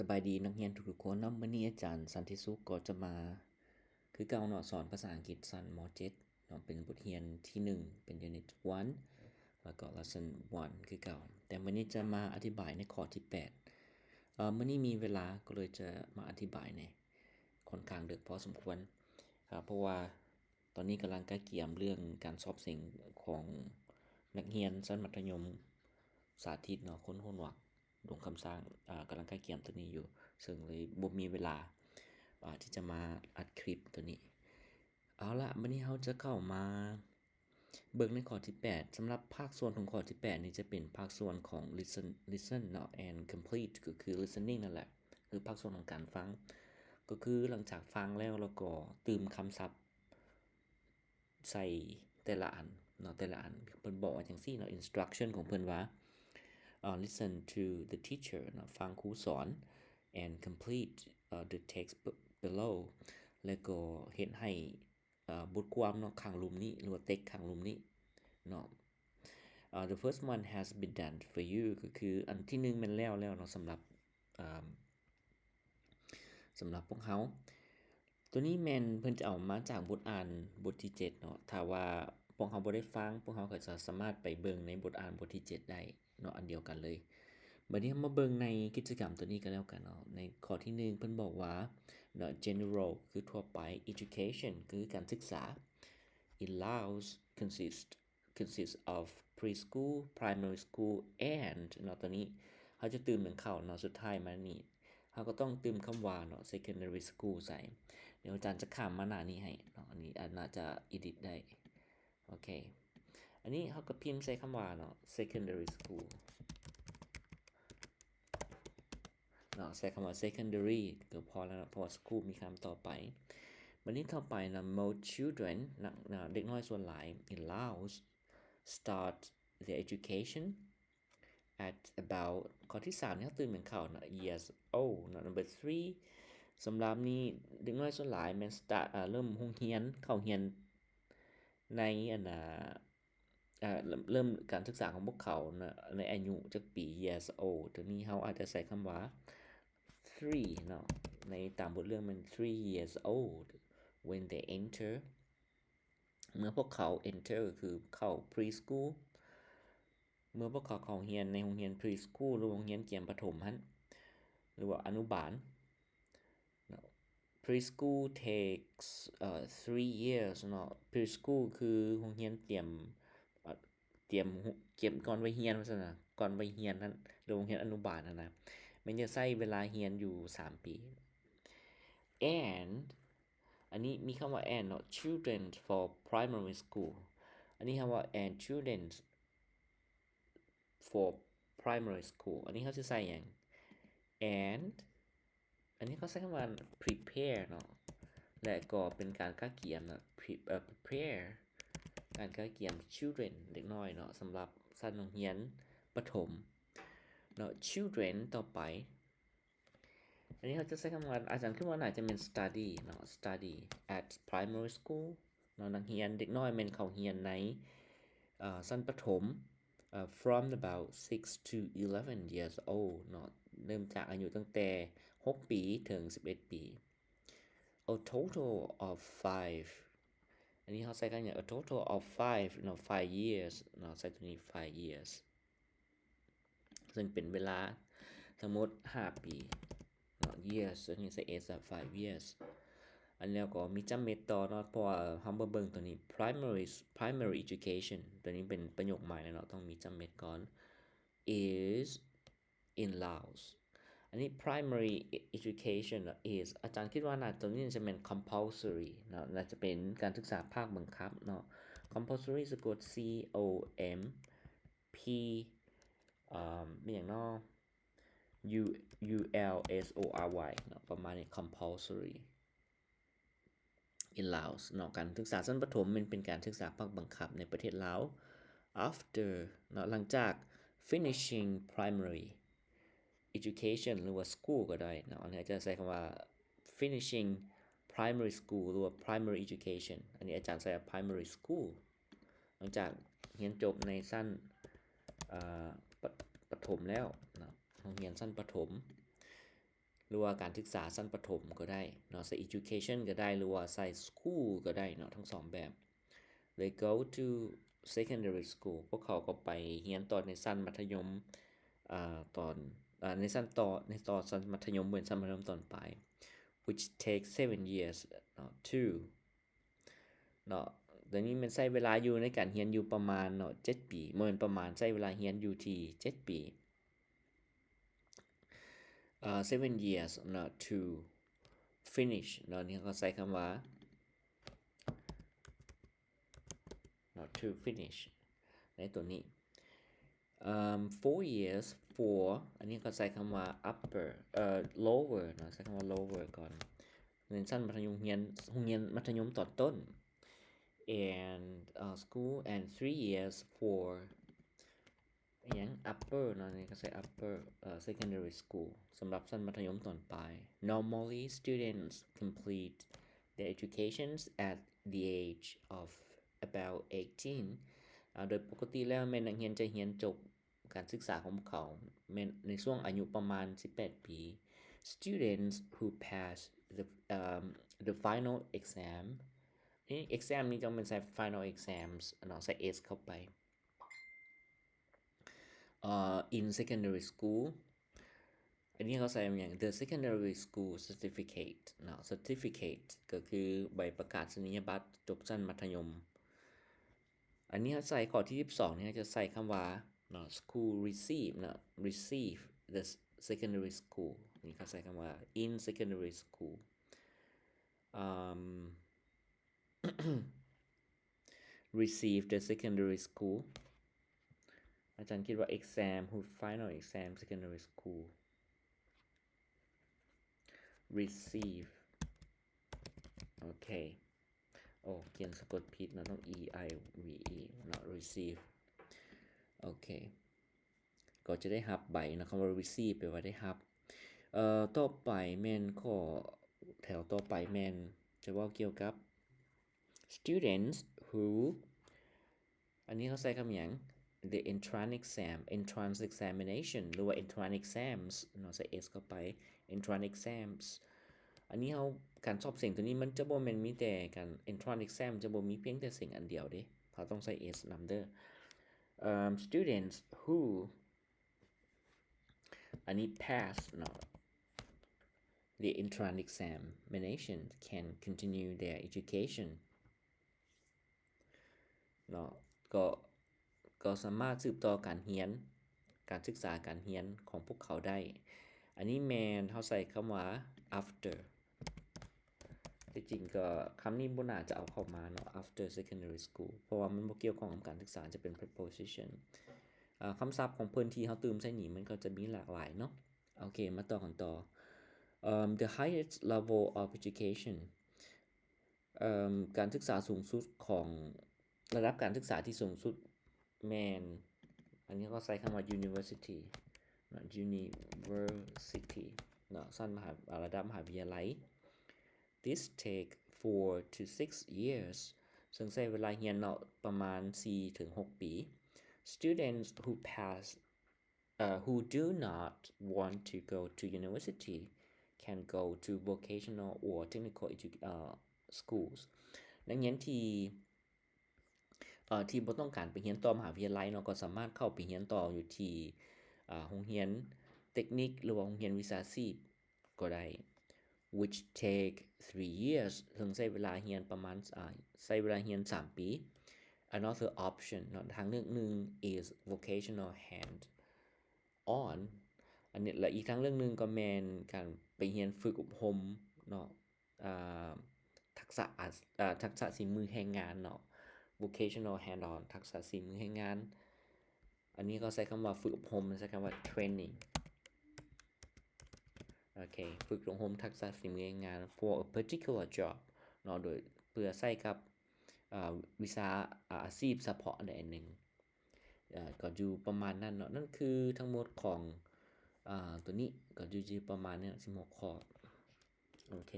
ສະບາຍດີນັກຮຽນທຸກໆຄົນເນາະ, ມື້ນີ້ອາຈານສັນຕິສຸກກໍຈະມາຄືເກົ່າເນາະ, ສອນພາສາອັງກິດຊັ້ນ ມໍເຈັດເນາະ, ເປັນບົດຮຽນທີໜຶ່ງ ເປັນ Unit one ແລ້ວກໍ Lesson one ຄືເກົ່າ, ແຕ່ມື້ນີ້ຈະມາອະທິບາຍໃນຂໍ້ທີແປດ. ເອີ ມື້ນີ້ມີເວລາກໍເລີຍຈະມາອະທິບາຍແດ່, ຂ້ອນຂ້າງເດິກພໍສົມຄວນ, ເພາະວ່າ ຕອນນີ້ກຳລັງກະກຽມເລື່ອງການສອບເສັງຂອງນັກຮຽນຊັ້ນມັດທະຍົມສາທິດເນາະ, ຄົນຫູໜວກ ດົງຄຳຊ້າງ, ອາ ກຳລັງກະກຽມໂຕນີ້ຢູ່, ເຊິ່ງເລີຍບໍ່ມີເວລາ ອາ ທີ່ຈະມາອັດຄລິບໂຕນີ້. ເອົາລະ, ບັດນີ້ເຮົາຈະເຂົ້າມາເບິ່ງໃນຂໍ້ທີແປດ. ສຳລັບພາກສ່ວນຂອງຂໍ້ທີແປດນີ້ຈະເປັນພາກສ່ວນຂອງ listen listen ເນາະ and complete ກໍຄື listening ນັ້ນແຫຼະ, ຄືພາກສ່ວນຂອງການຟັງ, ກໍຄືຫຼັງຈາກຟັງແລ້ວ ແລ້ວກໍຕື່ມຄຳສັບ ໃສ່ແຕ່ລະອັນເນາະ, ແຕ່ລະອັນເພິ່ນບອກວ່າຈັ່ງຊີ້ເນາະ, instruction ຂອງເພິ່ນວ່າ ເອີ listen to the teacher ເນາະ, ຟັງຄູສອນ and complete ເອີ the text below ແລ້ວກໍເຮັດໃຫ້ ເອີ ບົດຄວາມເນາະ ຂ້າງລຸ່ມນີ້ ຫຼືວ່າ text ຂ້າງລຸ່ມນີ້ເນາະ. ເອີ the first one has been done for you ກໍຄືອັນທີໜຶ່ງແມ່ນແລ້ວແລ້ວເນາະ ສຳລັບ ເອີ ສຳລັບພວກເຮົາ. ໂຕນີ້ແມ່ນເພິ່ນຈະເອົາມາຈາກບົດອ່ານບົດທີເຈັດເນາະ, ຖ້າວ່າພວກເຮົາບໍ່ໄດ້ຟັງ ພວກເຮົາກໍຈະສາມາດໄປເບິ່ງໃນບົດອ່ານບົດທີເຈັດໄດ້ເນາະ, ອັນດຽວກັນເລີຍ. ບັດນີ້ເຮົາມາເບິ່ງໃນກິດຈະກຳໂຕນີ້ກໍແລ້ວກັນເນາະ. ໃນຂໍ້ທີໜຶ່ງເພິ່ນບອກວ່າເນາະ general ຄືທົ່ວໄປ, education ຄືການສຶກສາ, in Laos consist consists of preschool, primary school and ເນາະ, ຕອນນີ້ເຮົາຈະຕື່ມຫຍັງເຂົ້າເນາະ, ສຸດທ້າຍມານີ້ເຮົາກໍຕ້ອງຕື່ມຄຳວ່າເນາະ secondary school ໃສ່. ດຽວອາຈານຈະຂ້າມມາໜ້ານີ້ໃຫ້ເນາະ, ອັນນີ້ອາດໜ້າຈະ edit ໄດ້. ໂອເຄ, ອັນນີ້ເຮົາກໍພິມໃສ່ຄຳວ່າເນາະ secondary school ເນາະ, ໃສ່ຄຳວ່າ secondary ກໍພໍແລ້ວເນາະ, ເພາະວ່າ school ມີຄຳຕໍ່ໄປ. ບັດນີ້ຕໍ່ໄປເນາະ most children ເນາະ, ເດັກນ້ອຍສ່ວນຫຼາຍ in Laos start their education at about ຂໍ້ທີສາມນີ້ເຮົາຕື່ມເຂົ້າເນາະ years old ເນາະ, number three ສຳລັບນີ້ເດັກນ້ອຍສ່ວນຫຼາຍແມ່ນ start ເລີ່ມໂຮງຮຽນ ເຂົ້າຮຽນໃນອັນນ່າ ເອີ ເລີ່ມ ເລີ່ມການສຶກສາຂອງພວກເຂົານະ ໃນອາຍຸຈັກປີ years old. ໂຕນີ້ເຮົາອາດຈະໃຊ້ຄຳວ່າ three ເນາະ, ໃນຕາມບົດເລື່ອງແມ່ນ three years old when they enter ເມື່ອພວກເຂົາ enter ກໍຄືເຂົ້າ preschool, ເມື່ອພວກເຂົາເຂົ້າຮຽນໃນໂຮງຮຽນ preschool ຫຼືໂຮງຮຽນກຽມປະຖົມຫັ້ນ ຫຼືວ່າອະນຸບານ. Preschool takes ເອີ three years ເນາະ, preschool ຄືໂຮງຮຽນຕຽມ ເອີ ຕຽມ ກຽມກ່ອນໄວຮຽນວ່າຊັ້ນນະ, ກ່ອນໄວຮຽນຫັ້ນ ຫຼືໂຮງຮຽນອະນຸບານຫັ້ນນະ, ແມ່ນຈະໃຊ້ເວລາຮຽນຢູ່ສາມປີ. And ອັນນີ້ມີຄຳວ່າ and ເນາະ, children for primary school. ອັນນີ້ເຮົາວ່າ and children for primary school. ອັນນີ້ເຮົາຈະໃສ່ຫຍັງ? And ອັນນີ້ເຂົາໃຊ້ຄຳວ່າ prepare ເນາະ ແລະ ກໍເປັນການກະກຽມເນາະ pre- ເອີ prepare ການກະກຽມ children ເດັກນ້ອຍເນາະ ສຳລັບຊັ້ນໂຮງຮຽນປະຖົມເນາະ. Children ຕໍ່ໄປ ອັນນີ້ເຮົາຈະໃຊ້ຄຳວ່າ ອາຈານຄິດວ່າໜ້າຈະແມ່ນ study ເນາະ study at primary school ເນາະ, ນັກຮຽນເດັກນ້ອຍແມ່ນເຂົ້າຮຽນໃນ ເອີ ຊັ້ນປະຖົມ ເອີ from about six to eleven years old ເນາະ, ເລີ່ມຈາກອາຍຸຕັ້ງແຕ່ຫົກປີເຖິງສິບເອັດປີ. A total of five ອັນນີ້ເຮົາໃຊ້ກັນຫຍັງ? A total of five ເນາະ five years ເນາະ, ໃຊ້ໂຕນີ້ five years ເຊິ່ງເປັນເວລາທັງໝົດຫ້າປີເນາະ, years ອັນນີ້ໃສ່ s ອະ five years. ອັນແລ້ວກໍມີຈ້ຳເມັດຕໍ່ເນາະ, ເພາະວ່າເຮົາມາເບິ່ງໂຕນີ້ primary primary education ໂຕນີ້ເປັນປະໂຫຍກໃໝ່ແລ້ວເນາະ, ຕ້ອງມີຈ້ຳເມັດກ່ອນ is in Laos. ອັນນີ້ primary education is ອາຈານຄິດວ່າໜ້າ ໂຕນີ້ຈະແມ່ນ compulsory ເນາະ, ໜ້າຈະເປັນການສຶກສາພາກບັງຄັບເນາະ. Compulsory ສະກົດ C O M P ເອີ ມີຫຍັງເນາະ U U L S O R Y ເນາະ, ປະມານນີ້ compulsory in Laos ເນາະ. ການສຶກສາຊັ້ນປະຖົມແມ່ນເປັນການສຶກສາພາກບັງຄັບໃນປະເທດລາວ after ເນາະ, ຫຼັງຈາກ finishing primary education ຫຼືວ່າ school ກໍໄດ້ເນາະ. ອັນນີ້ອາຈານໃຊ້ຄຳວ່າ finishing primary school ຫຼືວ່າ primary education. ອັນນີ້ອາຈານໃຊ້ວ່າ primary school ຫຼັງຈາກຮຽນຈົບໃນຊັ້ນ ເອີ ປະ ປະຖົມແລ້ວເນາະ, ໂຮງຮຽນຊັ້ນປະຖົມ. ຫຼືວ່າການສຶກສາຊັ້ນປະຖົມກໍໄດ້ເນາະ, ໃສ່ education ກໍໄດ້ ຫຼືວ່າໃສ່ school ກໍໄດ້ເນາະ, ທັງສອງແບບ. They go to secondary school. ພວກເຂົາກໍໄປຮຽນຕໍ່ໃນຊັ້ນມັດທະຍົມ, ອາ, ຕອນ, ອາ, ໃນຊັ້ນຕໍ່, ໃນຕໍ່ຊັ້ນມັດທະຍົມ, ເປັນຊັ້ນມັດທະຍົມຕອນປາຍ, which takes seven years ເນາະ, to ເນາະ. ໂດຍນີ້ແມ່ນໃຊ້ເວລາຢູ່ໃນການຮຽນຢູ່ປະມານເນາະ ເຈັດປີ, ບໍ່ແມ່ນປະມານ, ໃຊ້ເວລາຮຽນຢູ່ທີ່ເຈັດປີ, ເອີ seven years ເນາະ to finish ເນາະ. ນີ້ເຮົາກໍໃຊ້ຄຳວ່າ ເນາະ to finish ໃນຕົວນີ້. ເອີ four years for ອັນນີ້ກໍໃຊ້ຄຳວ່າ upper ເອີ lower ເນາະ, ໃຊ້ຄຳວ່າ lower ກ່ອນ, ໃນຊັ້ນມັດທະຍົມຮຽນ, ໂຮງຮຽນມັດທະຍົມຕອນຕົ້ນ and ເອີ school and three years for ອີຫຍັງ upper ເນາະ, ນີ້ກໍໃຊ້ upper ເອີ secondary school ສຳລັບຊັ້ນມັດທະຍົມຕອນປາຍ. Normally students complete their educations at the age of about eighteen. ອາ ໂດຍປົກກະຕິແລ້ວແມ່ນນັກຮຽນຈະຮຽນຈົບການສຶກສາຂອງພວກເຂົາແມ່ນໃນຊ່ວງອາຍຸປະມານສິບແປດປີ. Students who pass the, um, the final exam, ນີ້ exam ນີ້ຕ້ອງແມ່ນໃສ່ final exams ເນາະ, ໃສ່ S ເຂົ້າໄປ. ເອີ in secondary school ອັນນີ້ເຂົາໃສ່ຫຍັງ? The secondary school certificate ເນາະ, certificate ກໍຄືໃບປະກາດນີຍະບັດຈົບຊັ້ນມັດທະຍົມ. ອັນນີ້ເຮົາໃສ່ຂໍ້ທີສິບສອງນີ້ ເຮົາຈະໃສ່ຄຳວ່າເນາະ school receive ເນາະ, receive the secondary school ນີ້ເຂົາໃສ່ຄຳວ່າ in secondary school. ອາ receive the secondary school. ອາຈານຄິດວ່າ exam, who final exam secondary school. Receive. ໂອເຄ. ໂອ້ ຂຽນສະກົດຜິດເນາະ, ຕ້ອງ E I V E ເນາະ, receive. ໂອເຄ. ກໍຈະໄດ້ຮັບໃບເນາະ, ຄຳວ່າ receive ແປວ່າໄດ້ຮັບ. ເອີ ຕໍ່ໄປແມ່ນຂໍ້ ແຖວຕໍ່ໄປແມ່ນຈະເວົ້າກ່ຽວກັບ students who ອັນນີ້ເຮົາໃສ່ຄຳຫຍັງ? The entrance exam, entrance examination ຫຼືວ່າ entrance exams ເນາະ, ໃສ່ S ເຂົ້າໄປ entrance exams. ອັນນີ້ເຮົາ ການສອບເສັງຕົວນີ້ມັນຈະບໍ່ແມ່ນມີແຕ່ການ entrance exam ຈະບໍ່ມີພຽງແຕ່ເສັງອັນດຽວເດ້, ເຮົາຕ້ອງໃສ່ S ນຳເດີ. ເອີ students who ອັນນີ້ pass ເນາະ, the entrance examination can continue their education ເນາະ, ກໍ ກໍສາມາດສືບຕໍ່ການຮຽນ, ການສຶກສາການຮຽນຂອງພວກເຂົາໄດ້. ອັນນີ້ແມ່ນເຮົາໃສ່ຄຳວ່າ after. ທີ່ຈິງກໍຄຳນີ້ບໍ່ໜ້າຈະເອົາເຂົ້າມາເນາະ after secondary school ເພາະວ່າມັນບໍ່ກ່ຽວຂ້ອງກັບການສຶກສາ, ຈະເປັນ preposition. ອາ ຄຳສັບຂອງເພິ່ນທີ່ເຮົາຕື່ມໃສ່ນີ້ ມັນກໍຈະມີຫຼາກຫຼາຍເນາະ. ໂອເຄ ມາຕໍ່ກັນຕໍ່. ເອີ the highest level of education. ເອີ ການສຶກສາສູງສຸດຂອງ ລະດັບການສຶກສາທີ່ສູງສຸດແມ່ນ ອັນນີ້ເຂົາໃຊ້ຄຳວ່າ university ເນາະ, university ເນາະ, ຊັ້ນມະຫາ ລະດັບມະຫາວິທະຍາໄລ. This take four to six years, ເຊິ່ງໃຊ້ເວລາຮຽນເນາະ ປະມານສີ່ເຖິງຫົກປີ. Students who pass, uh, who do not want to go to university can go to vocational or technical edu-, uh, schools. ນັກຮຽນທີ່ ເອີ ທີ່ບໍ່ຕ້ອງການໄປຮຽນຕໍ່ມະຫາວິທະຍາໄລເນາະ ກໍສາມາດເຂົ້າໄປຮຽນຕໍ່ຢູ່ທີ່ ອາ ໂຮງຮຽນເຕັກນິກ ຫຼືວ່າໂຮງຮຽນວິຊາຊີບກໍໄດ້ which take three years ເຊິ່ງໃຊ້ເວລາຮຽນປະມານ ອາ ໃຊ້ເວລາຮຽນສາມປີ. Another option ເນາະ ທາງເລືອກໜຶ່ງ is vocational hand on ອັນນີ້ ແລະ ອີກທາງເລືອກໜຶ່ງກໍແມ່ນການໄປຮຽນຝຶກອົບຮົມເນາະ ອ່າ ທັກສະອາ ອ່າ ທັກສະສີມືແຮງງານເນາະ vocational hand on ທັກສະສີມືແຮງງານ. ອັນນີ້ກໍໃຊ້ຄຳວ່າຝຶກອົບຮົມ ໃຊ້ຄຳວ່າ training. ໂອເຄ ຝຶກອົບຮົມທັກສະສີມືແຮງງານ for a particular job ເນາະ ໂດຍເພື່ອໃຊ້ກັບ ອ່າ ວິຊາ ອາ ອາຊີບສະເພາະໃດອັນໜຶ່ງ. ເອີ ກໍຢູ່ປະມານນັ້ນເນາະ. ນັ້ນຄືທັງໝົດຂອງ ອາ ຕົວນີ້ ກໍຢູ່ ຢູ່ປະມານນີ້ ສິບຫົກຂໍ້. ໂອເຄ